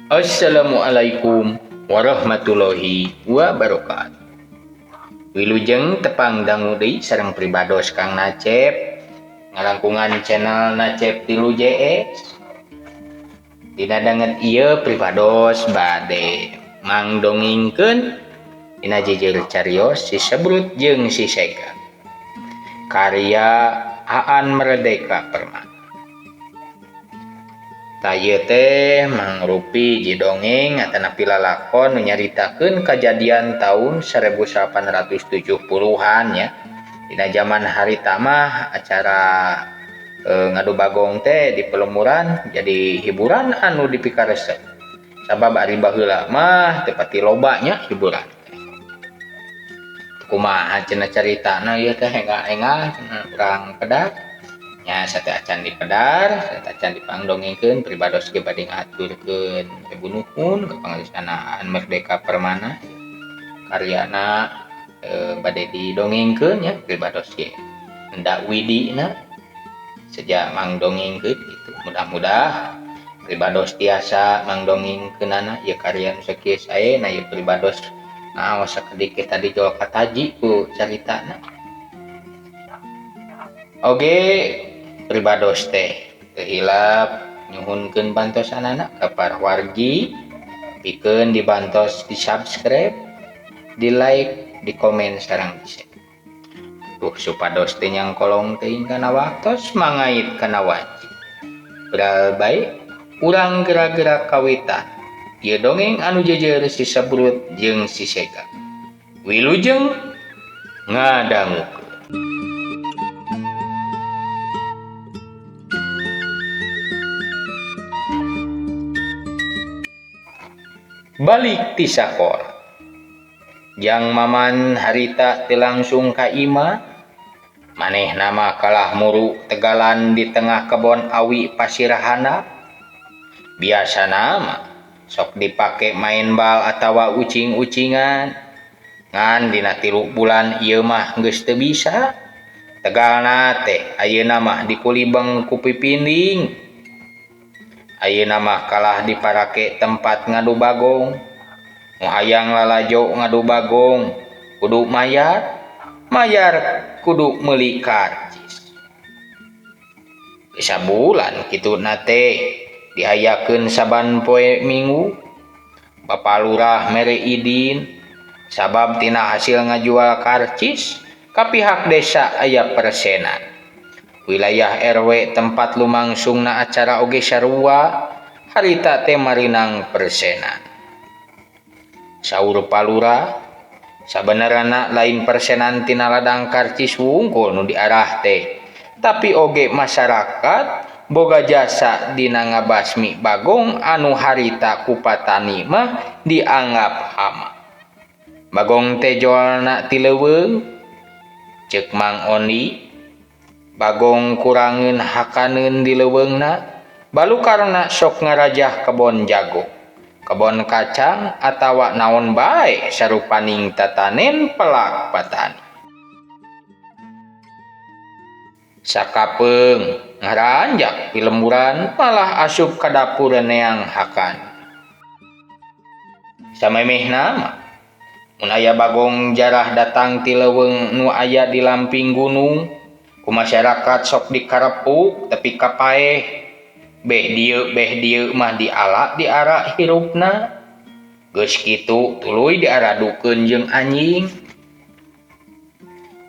Assalamualaikum warahmatullahi wabarakatuh. Wilujeng tepang dangu deui sareng pribados Kang Nacep ngalangkungan channel Nacep 3 JS. Dina danget ieu pribados bade mangdongengkeun dina jejer carios si Sebrut jeung si Sega. Karya Aan Merdeka Permana. Tah ieu teh mangrupi hiji dongeng atanapi lalakon nu nyaritakeun kajadian taun 1870-an nya. Dina jaman harita mah acara ngadu bagong teh di pelemuran jadi hiburan anu dipikaresep. Sabab ari baheula mah teu pati loba nya hiburan teh. Kumaha cenah caritana ieu teh enggal-enggal cenah urang pedar. Nya sateuacan dipedar, sateuacan dipangdongengkeun pribados ge bade ngahaturkeun ribu nuhun ka pangalisana Aan Merdeka Permana. Karyana bade didongengkeun nya pribados ge hendak widina seja mangdongengkeun gitu. Mudah-mudah pribados tiasa mangdongengkeunana ieu karya nu sakieu saena ieu pribados ngaos sakedik tadi jol kataji ku caritana. Oge pribados teh teu hilap nyuhunkeun bantosanana ka para wargi pikeun dibantos di subscribe, di like, di komen sareng di share. Tuh supados teh nyangkolong teuing kana waktos mangait kana wanci. Beral bae urang geura-geura kawitan. Ieu dongeng anu jejer si Sebrut jeung si Sega. Wilujeng ngadangukeun. Balik ti sakola. Jang Maman harita teu langsung ka imah. Manehna mah kalah muru tegalan di tengah kebon awi pasirahana. Biasana mah sok dipake main bal atawa ucing-ucingan. Ngan dina 3 bulan ieu mah geus teu bisa. Tegalna teh ayeuna mah dikulibeng ku pipinding. Ayeuna mah kalah diparake tempat ngadu bagong. Nu hayang lalajo ngadu bagong kudu mayar, mayar kudu meuli karcis. Geus sabulan kituna teh diayakeun saban poe Minggu. Bapa Lurah mere idin sabab tina hasil ngajual karcis ka pihak desa aya persenan. Wilayah RW tempat lumangsungna acara oge sarua harita teh marinang persenan. Saur Palura sabenerna lain persenan tina ladang karcis wungkul nu diarah teh, tapi oge masyarakat boga jasa dina ngabasmi bagong anu harita ku patani mah dianggap hama. Bagong teh jolna ti leuweung, ceuk Mang Ondi. Bagong kurangeun hakaneun di leuweungna balukarna sok ngarajah kebon jago, kebon kacang atawa naon bae sarupaning tatanen pelak patani. Sakapeung ngaranjak pilemburan malah asup ka dapur neang hakan. Samemehna mah mun aya bagong jarah datang ti leuweung nu aya di lamping gunung ku masyarakat sok dikarepuk tepi ka paeh. Beh dieu mah diala diara hirupna. Geus kitu tuluy diaradukeun jeung anjing.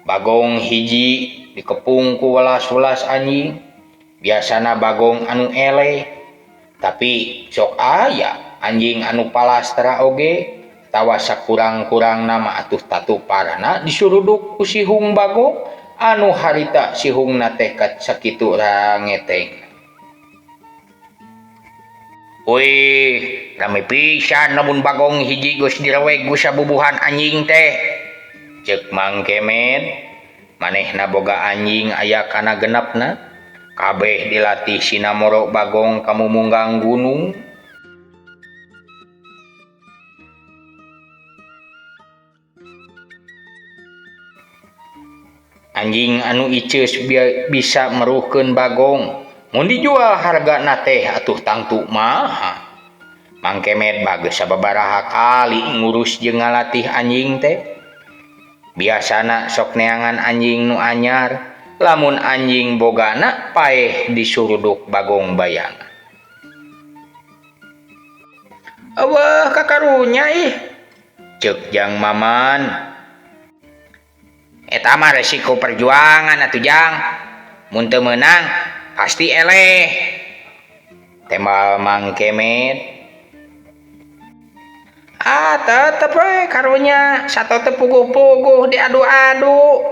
Bagong hiji dikepung ku welas-welas anjing. Biasana bagong anu eleh, tapi sok aya anjing anu palastra oge. Tawa sakurang-kurangna mah atuh tatu parana disuruduk ku sihung bagong anu harita sihungna teh sakitu rangeteng. Wih, rame pisan lamun bagong hiji geus direweg ku sabubuhan anjing teh. Ceuk Mang Kemed, manehna boga anjing aya kana genepna. Kabeh dilatih sinamoro bagong kamumunggang gunung. Anjing anu iceus bisa meruhkeun bagong. Mun dijual hargana teh atuh tangtu maha. Mang Kemet bageus sababaraha kali ngurus jeung ngalatih anjing teh. Biasana sok neangan anjing nu anyar, lamun anjing bogana paeh disuruduk Bagong Bayangan. Eueuh kakarunya ih, ceuk Jang Maman. Eta mah resiko perjuangan atuh Jang. Mun teu meunang pasti eleh. Tembal Mang Kemet. Ah tetep we karunya sato teu puguh-puguh diadu-adu.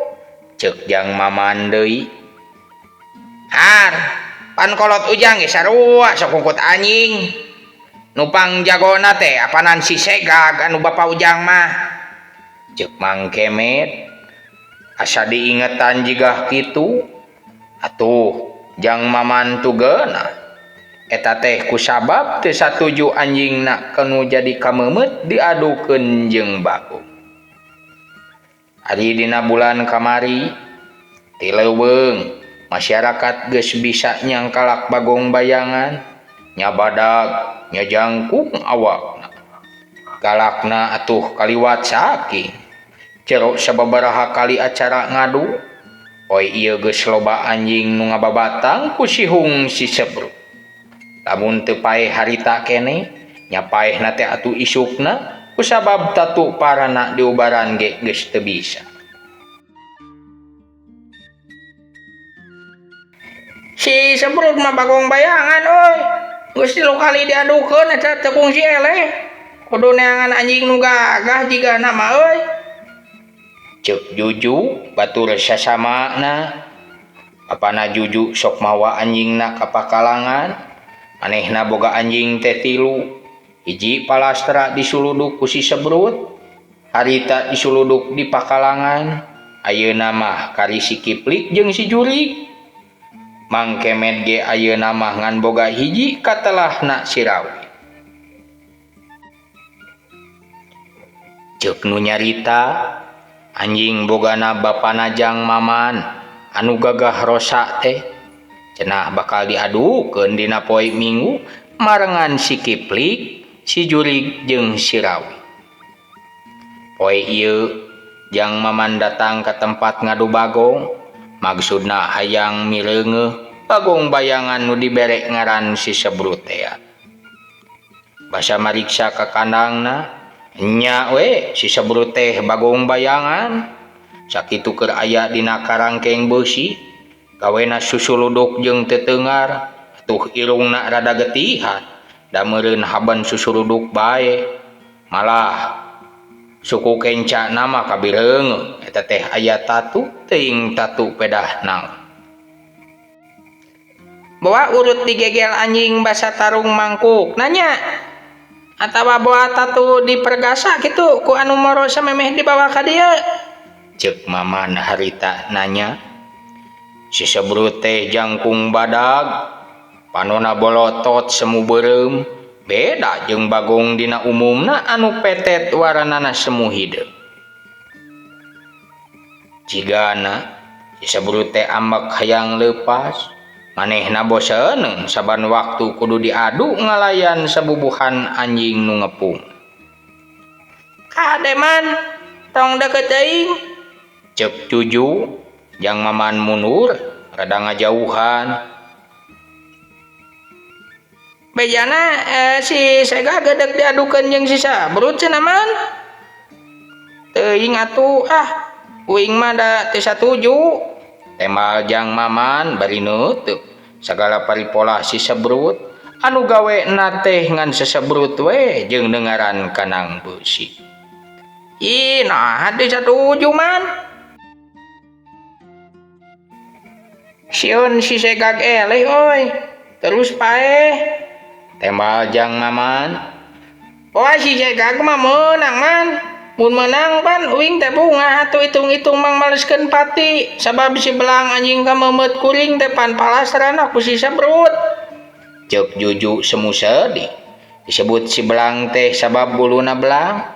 Ceuk Jang Maman deui. Har, pan kolot Ujang ge sarua sok kungkut anjing. Nu pangjagona teh apanan si Segag anu bapa Ujang mah. Ceuk Mang Kemet. Asa diingetan jigah kitu. Atuh Jang Maman tugeuna. Eta teh kusabab teu satuju anjingna kanu jadi kameumeut diadukeun jeung Bagong. Ari dina bulan kamari ti leuweung masyarakat geus bisa nyangkalak Bagong Bayangan, nya badag, nya jangkung awakna. Galakna atuh kaliwat saking. Jero sababaraha kali acara ngadu, poe ieu geus loba anjing nu ngababatang ku sihung si Sebrut. Lamun teu paeh harita keneh, nya paehna teh atuh isukna kusabab tatu parana diubaran ge geus teu bisa. Si Sebrut mah Bagong Bayangan euy. Geus 3 kali diadukeun eta teu kungsi eleh. Kudu neangan anjing nu gagah jigana mah euy. Ceuk Juju batur sasamana. Apana Juju sok mawa anjingna ka pakalangan. Manehna boga anjing teh 3. Hiji palastra disuluduk ku si Sebrut, harita disuluduk di pakalangan. Ayeuna mah kari si Kiplik jeung si Jurik. Mang Kemet ge ayeuna mah ngan boga hiji katelahna si Rawi. Ceuk nu nyarita, anjing bogana bapana Jang Maman anu gagah rosa teh cenah bakal diadukeun dina poe Minggu marengan si Kiplik, si Jurik jeung si Rawi. Poe ieu Jang Maman datang ka tempat ngadu Bagong, maksudna hayang mireungeuh Bagong Bayangan nu dibere ngaran si Sebrut tea. Basa mariksa ka kandangna, nya we si Sebrut teh Bagong Bayangan. Sakitu keur aya dina karangkeng beusi, gawena susuluduk jeung tetengar, atuh irungna rada getihan, da meureun haben susuluduk bae. Malah suku kenca nama kabireungeuh eta teh aya tatu teuing tatu pedah naon. Bawa urut digegel anjing basa tarung mangkuk nanya atawa bawa tatu dipergasa kitu ku anu moro samemeh dibawa ka dieu. Ceuk Maman harita nanya. Si Sebrut teh jangkung badag, panona bolotot semu beureum, beda jeung Bagong dina umumna anu petet waranana semu hideung. Jigana si Sebrut teh ambek hayang leupas, manehna boseneun saban waktu kudu diadu ngalayan sabubuhan anjing nu ngepung. Kade man, tong deket teuing. Ceuk Cucu, Jang Maman mundur rada ngajauhan. Bejana si Sega gedeg diadukeun jeung si Sabrut cenah man. Teuing atuh ah, uing mah da teu satuju. Tembal Jang Maman bari neuteuk sagala paripolah si Sebrut anu gawe na teh ngan sesebrut we jeung dengaran kanang beusi. Ih, nah teu satuju man. Sieun si Segag eleh euy. Terus paeh. Tembal Jang Maman. Wah si Segag mah meunang man. Mun meunang pan uing teh bungah atuh hitung-hitung mang maleskeun pati. Sabab si belang anjing kameumeut kuring teh pan palastrana ku si Sebrut. Ceuk Juju semu sedih. Disebut si belang teh sabab buluna belang.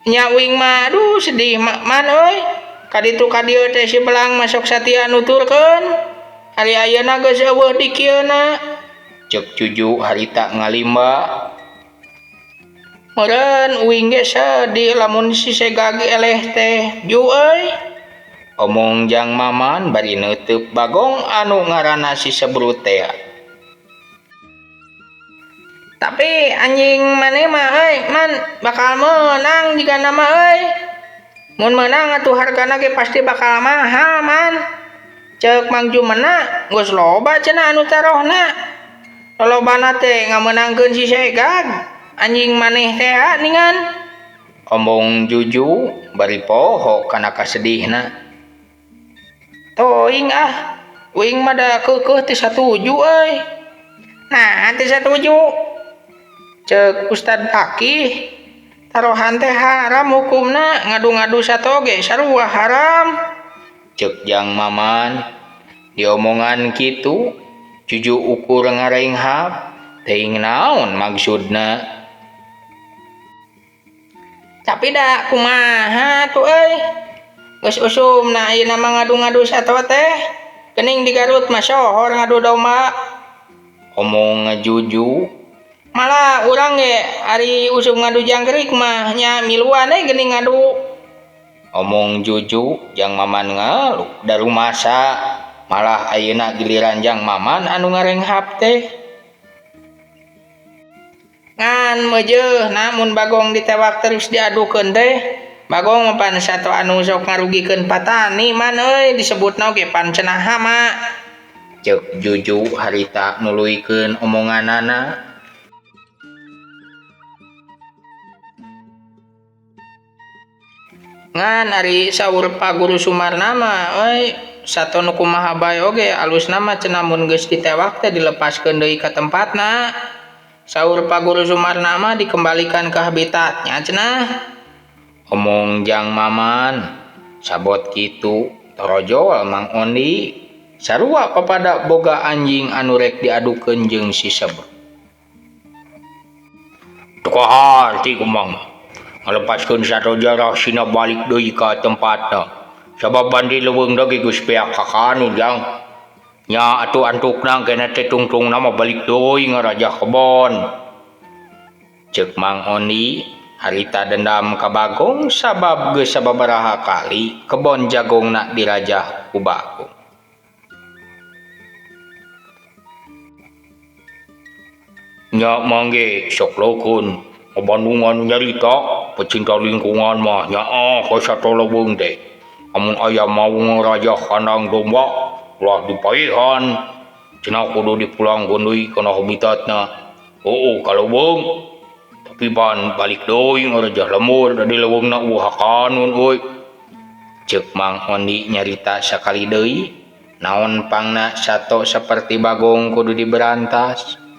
Nya uing mah aduh sedih man euy. Kaditu kadieu teh si belang masuk satia nuturkeun. Ari ayeuna geus eueuh di kieuna. Ceuk Cucu harita ngalimba. Meureun uing ge sedih lamun si Segag eleh teh ju euy. Omong Jang Maman bari neuteup Bagong anu ngaranna si Sebrut teh. Tapi anjing maneh mah euy man bakal meunang jigana mah euy. Mun meunang atuh hargana ge pasti bakal mahal man. Ceuk Mang Jumena geus loba cenah anu tarohna. Lolobana teh ngamenangkeun si Segag. Anjing maneh teh ningan. Omong Juju bari poho kana kasedihna. Teuing ah, uing mah da keukeuh teu satuju euy. Nah, teu satuju. Ceuk Ustad Fakih, tarohan teh haram hukumna, ngadu-ngadu sato ge sarua haram. Ceuk Jang Maman, diomongan kitu, Juju ukur ngarenghap, teuing naon maksudna. Tapi da kumaha tuh euy. Geus usumna ayeuna mah ngadu-ngadu sato teh. Geuning di Garut mah sohor ngadu domba. Omong Juju, malah urang ge ari usum ngadu jangkrik mah nya miluan we geuning ngadu. Omong Juju, Jang Maman ngaluk da rumasa. Malah ayeuna giliran Jang Maman anu ngarenghap teh. Ngan meujeuh namun Bagong ditewak terus diadukeun teh. Bagong mah pan sato anu sok ngarugikeun patani man euy disebutna oge pan cenah hama. Ceuk Juju harita nuluykeun omonganana. Ngan ari saur Pak Guru Sumarna mah euy sato nu kumaha bae oge alusna mah cenah mun geus ditewak teh dilepaskeun deui ka tempatna. Saur Pak Guru Sumarna mah dikembalikan ke habitatnya cenah. Omong Jang Maman, sabot kitu torojol Mang Ondi sarua papada boga anjing anu rek diadukeun jeung si Sebrut. Teu kaharti ku Mang mah. Ngalepaskeun sato jarah sina balik deui ka tempatna. Sabab bandi leuweung deui geus beak kakanu Jang. Nya atuh antukna kena teh tungtungna mah balik deui ngarajah kebon. Ceuk Mang Ondi harita dendam ka Bagong sabab geus sababaraha kali kebon jagongna dirajah ku Bagong. Nya mangge sok leukun Bandungan nyarita pecinta lingkungan mah nyaah ka sato leuweung teh. Amun aya mau ngarajah kandang domba ulah dipaehan. Cenah kudu dipulangkeun deui kana habitatna. Heueuh ka leuweung. Tapi ban balik deui ngarajah lembur da di leuweungna eueuh hakanun euy. Ceuk Mang Ondi nyarita sakali deui naon pangna sato saperti Bagong kudu diberantas.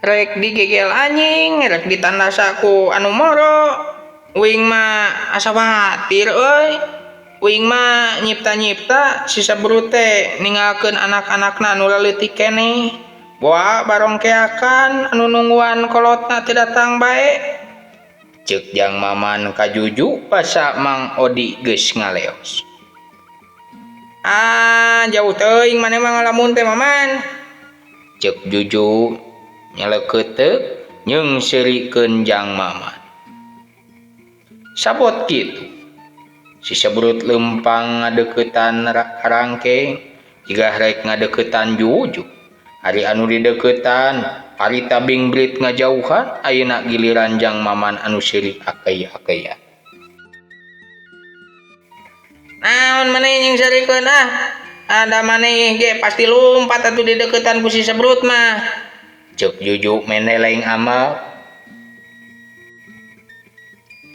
Rek digegel anjing, rek ditandasa ku anu moro. Uing mah asa khawatir euy. Uing mah nyipta-nyipta si Sebrut teh ninggalkeun anak-anakna anu leutik keneh. Boa barongkeakan anu nungguan kolotna teu datang bae. Ceuk Jang Maman ka Juju basa Mang Odi geus ngaleos. Ah, jauh teuing maneh mah ngalamun teh Maman. Ceuk Juju nyelekeuteuk jeung seurikeun Jang Maman. Sabot kitu. Si Sebrut leumpang ngadeuketan rangkeng jiga rek ngadeuketan Juju. Ari anu dideuketan harita bingbrit ngajauhan ayeuna giliran Jang Maman anu seuri akei-akeian. Naon maneh jeung seurikeun ah? Ada maneh ge pasti lumpat atuh dideuketan ku si Sebrut mah. Ceuk Juju meneleng amal.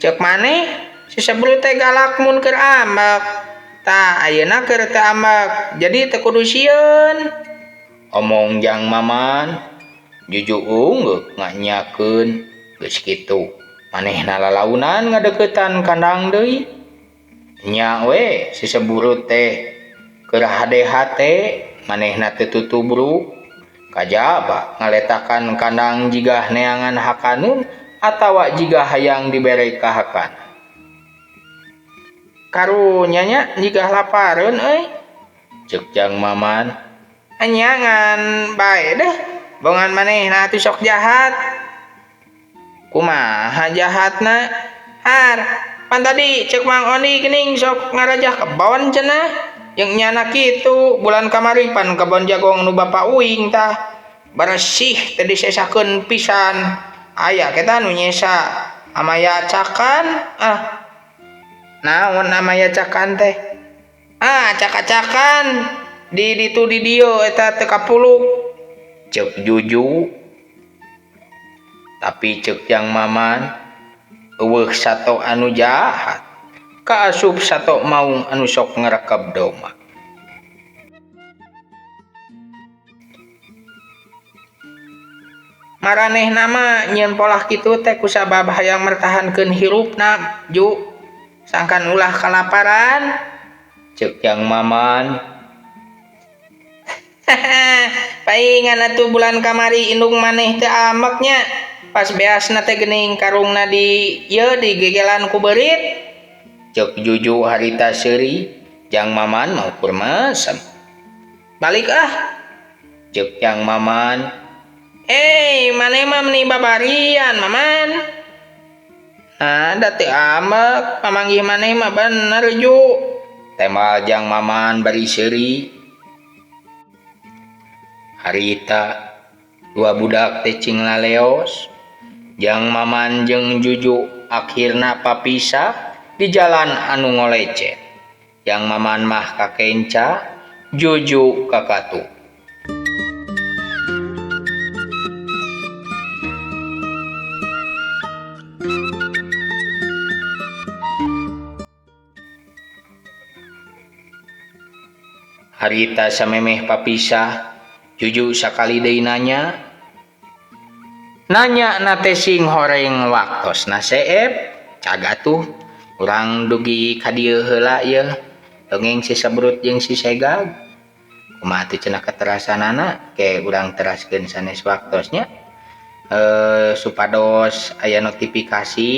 Ceuk maneh si Sebrut teh galak mun keur ambek. Tah ayeuna keur teu ambek jadi teu kudu sieun. Omong Jang Maman, Juju unggeuh nganyakeun geus kitu. Manehna lalaunan ngadeuketan kandang deui. Nya we si Sebrut teh keur hade-hate manehna teu tutubruk. Kajaba ngaletakan kandang jigah neangan hakaneun atawa jiga hayang dibere kahakanan. Karunya nya jigah lapareun euy. Ceuk Jang Maman, anyangan bae deh. Bongan manehna atuh sok jahat. Kumaha jahatna? Har, pan tadi cek Mang Oni geuning sok ngarajah kebon cenah. Jeung nyana kitu bulan kamari pan kebon jagong nu bapa uing tah. Beresih teh disesakeun pisan. Aya kita nu nyesa amaya cakan ah. Naon amaya cakan teh? Ah, caka-cakan di ditu di dieu eta teu kapuluk. Cek Juju. Tapi cek Jang Maman eueuh sato anu jahat. Kaasup sato maung anu sok ngarekeb doma. Maranehna mah nyieun polah kitu teh kusabab hayang mertahankeun hirupna Ju. Sangkan ulah kalaparan. Cek Jang Maman. Paingan atuh bulan kamari indung maneh teh ambeknya. Pas beasna teh geuning karungna di ieu digegelan ku beurit. Cek Juju harita seuri, Jang Maman mah ukur mesem. Balik ah. Cek Jang Maman. Maneh mah meuni babarian, Maman. Nah, da teu ambek, pamanggih maneh mah bener Ju. Tembal Jang Maman bari seuri. Harita dua budak teh cing laleos. Jang Maman jeung Juju akhirna papisah di jalan anu ngolecet. Jang Maman mah kakenca, Juju kakatu. Harita samemeh papisah, Juju sakali deui nanya. Nanya na teh sing horeng waktosna seep, cagatuh urang dugi ka dieu heula yeuh. Dongeng si Sebrut jeung si Segag. Kumaha teh cenah katerasanana ke urang teraskeun sanes waktosnya. Supados aya notifikasi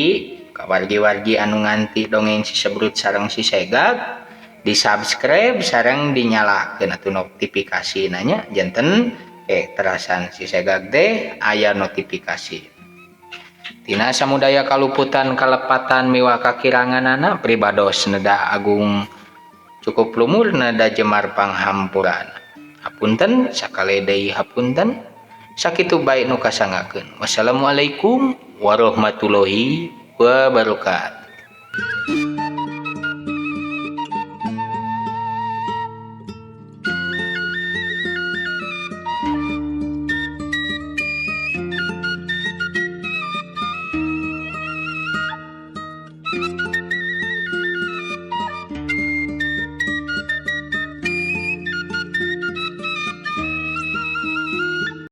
ka wargi-wargi anu nganti dongeng si Sebrut sareng si Segag. Di subscribe sareng dinyalakeun atuh notifikasi nanya janten terasan si Segag teh aya notifikasi. Tina samudaya kaluputan kalepatan miwa kakiranganana pribados neda agung cukup lumur neda jemar panghampurana. Hapunten sakali deui hapunten sakitu bae nu kasangakeun. Wassalamualaikum warahmatullahi wabarakatuh.